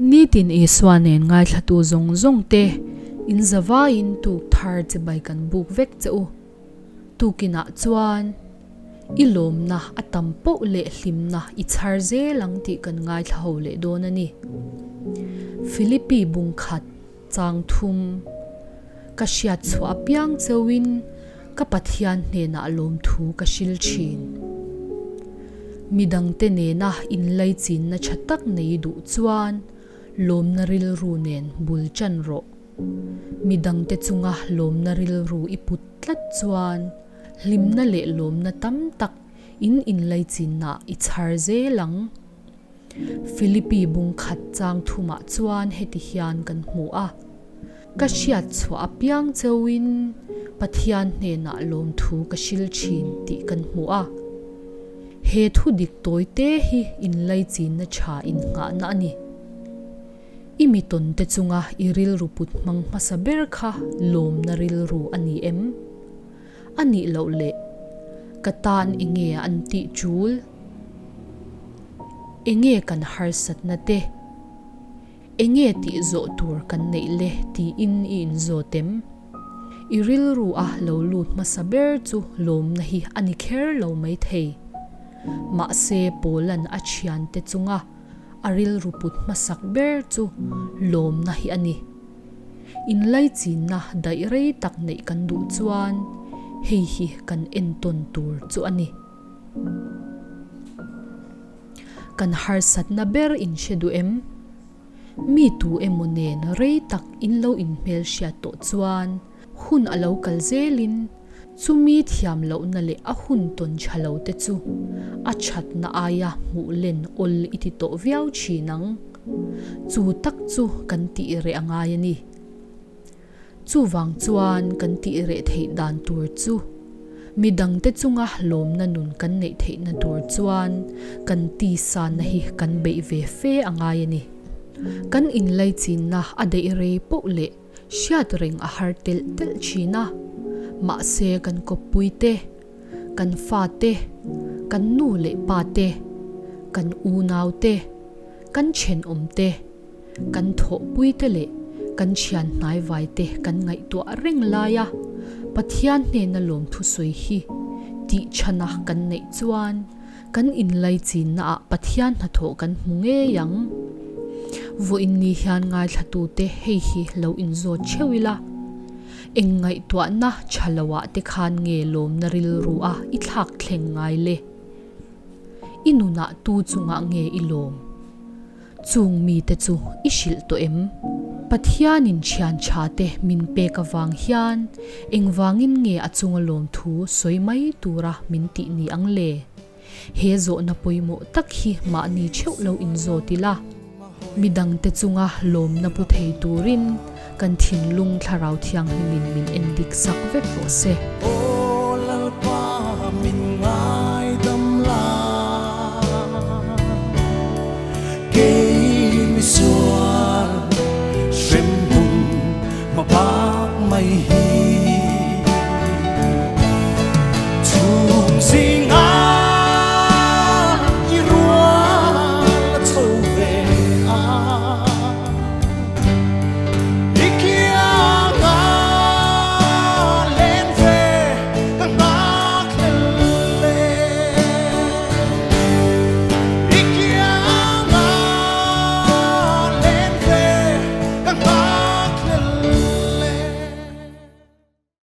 Nitin Isua nen ngaithlatu zawng zawng te in zavaiin tuk thar chibai kan buk vek che u. Tukinah chuan i lawmna a tam poh leh hlimna i chhar zel ang tih kan ngaithla ho leh dawn a ni. Philippi bungkhat chang thum ka hriat chhuah apiang cheuhin ka Pathian hnenah lawmthu ka hril thin. Midangte nena inlaichinna tha tak nei duh chuan lawmna rilru nen bul tan rawh. Midangte chunga lawmna rilru i put tlat chuan hlimna leh lawmna tam tak in inlaichinnaah i chhar zel ang. Philippi bungkhat chang thumah chuan heti hian kan hmu a, Ka hriat chhuah apiang cheuhin Pathian hnenah lawmthu ka hril thin tih kan hmu a. He thu dik tawi te hi inlaichinna tha innghahna a ni. I mi tawnte chunga i rilru put hmang hmasa ber kha lawmna rilru a ni em? A nih loh leh, ka tan enge an tih tul? Enge kan harsatna te? Enge tih zawh tur kan neih le tiin i inzawt em? I rilru a lo lut hmasa ber chu lawmna hi a ni kher lo maithei. Mahse Paula'n a thiante chunga A rilru put hmasak ber chu lawmna hi a ni. Inlaichinna daih rei tak neih kan duh chuan hei hi kan entawn tur chu a ni. Kan harsatna ber in hre duh em? Mi tu emaw nen rei tak in lo inhmelhriat tawh chuan hun a lo kal zelin Chumi thiam lohna leh a hun tawn tha lo te chu a thatna aia hmuh len awl i ti tawh viau thin ang. Chu tak chu kan tih reh a ngai a ni. Chuvang chuan kan tih reh theih dan tur chu midangte chunga lawmna nun kan neih theihna tur chuan kan tisanna hi kan beih ve fe a ngai a ni. Kan inlaichinna a daih rei poh leh Hriat reng a har telh telh thin a, mahse kan kawppui te, kan fa te, kan nu leh pa te, kan unau te, kan thenawm te, kan thawhpui te leh kan thian hnaivai te kan ngaihtuah reng lai a, Pathian hnena lawmthu sawi hi tih chhana kan neih chuan Kan inlaichinnaah Pathian hnathawh kan hmu ngei ang. Vawiin ni hian ngaithlatute hei hi lo inzawt theuh ila, eng ngaihtuahna tha loah te khan nge lawmna rilru a i thlak thleng ngai le? I nunah tu chungah nge i lawm? Chung mite chu i hrilh tawh em? Pathianin thian tha te min pek avang hian engvangin nge a chunga lawmthu sawi mai tura min tih ni ang le? He zawhna pawimawh tak hi mahni theuh lo inzawt ila, midangte chunga lawmna pu thei turin kan thinlung thlarau thianghlimin min endik sak vek rawh se.